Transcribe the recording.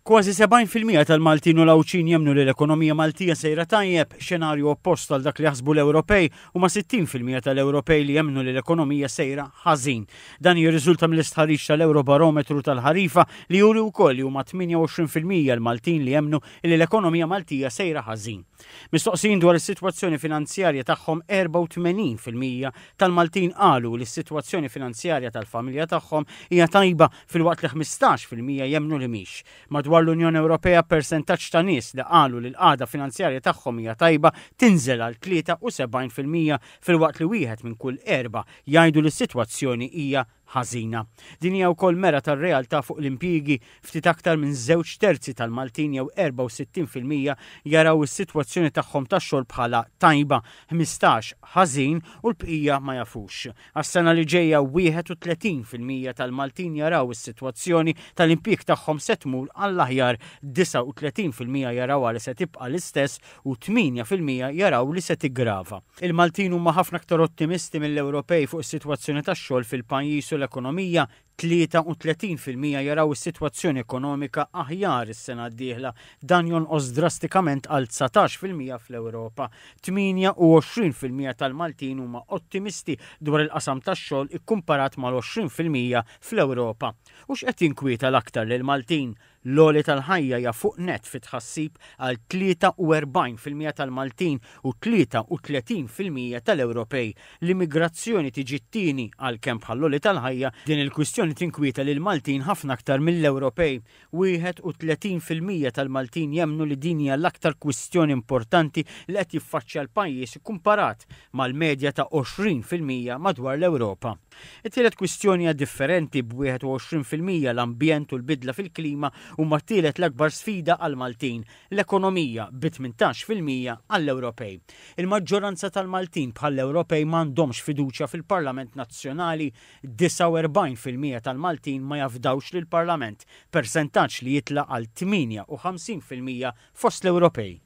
Kważi 70% tal-Maltin u l-Għawdxin jemmnu li l-ekonomija Maltija sejra tajjeb, xenarju oppost għal dak li jaħsbu l-Ewropej, huma 60% tal-Ewropej li jemmnu li l-ekonomija sejra ħażin. Dan jirriżulta mill-istħarriġ tal-Ewrobarometru tal-ħarifa li juri wkoll li huma 28% l-Maltin li jemmnu li l-ekonomija Maltija sejra ħażin. Mistoqsijin dwar is-sitwazzjoni finanzjarja tagħhom 84% tal-Maltin qalu li s-sitwazzjoni finanzjarja tal-familja tagħhom hija tajba filwaqt li 15% jemmnu li mhix. Madwar l-Unjoni Ewropea persentaġġ ta' nies li qalu li l-qagħda finanzjarja tagħhom hija tajba tinżel għal 73% filwaqt li wieħed minn kull erbgħa jgħidu li s-sitwazzjoni hija ħażina. Din hija wkoll mera tar-realtà fuq l-impjiegi, ftit aktar minn żewġ terzi tal-Maltin jew 64% jaraw is-sitwazzjoni tagħhom tax-xogħol bħala tajba, 15 ħażin u l-bqija ma jafux. Għas-sena li ġejja 31% tal-Maltin jaraw is-sitwazzjoni tal-impjieg tagħhom se tmur għall-aħjar, 39% jarawha li se tibqa' l-istess u 8% jaraw li se tiggrava. Il-Maltin huma ħafna aktar ottimisti mill-Ewropej fuq is-sitwazzjoni tax-xogħol fil-pajjiż u l-ekonomija, 33% jaraw is-sitwazzjoni ekonomika aħjar is-sena d-dieħla. Dan jonqos drastikament għal 19% fl-Ewropa. 28% tal-Maltin huma ottimisti dwar il-qasam tax-xogħol ikkumparat mal-20% fl-Ewropa. U x'qed jinkwieta l-aktar lill-Maltin? L-għoli tal-ħajja hija fuq nett fit-tħassib għal 43% tal-Maltin u 33% tal-Ewropej. L-immigrazzjoni tiġi t-tieni, għalkemm bħall-għoli tal-ħajja, din il-kwistjoni tinkwieta lill-Maltin ħafna aktar mill-Ewropej. 31% tal-Maltin jemmnu li din hija l-aktar kwistjoni importanti li qed jiffaċċja l-pajjiż ikkumparat mal-medja ta' 20% madwar l-Ewropa. It-tielet kwistjoni hija differenti b'21% l-ambjent u l-bidla fil-klima huma t-tielet l-akbar sfida għall-Maltin, l-ekonomija bi 18% għall-Ewropej. Il-maġġoranza tal-Maltin bħall-Ewropej m'għandhomx fiduċja fil-Parlament Nazzjonali, 49% tal-Maltin ma jafdawx lill-Parlament, persentaġġ li jitla' għal 58% fost l-Ewropej.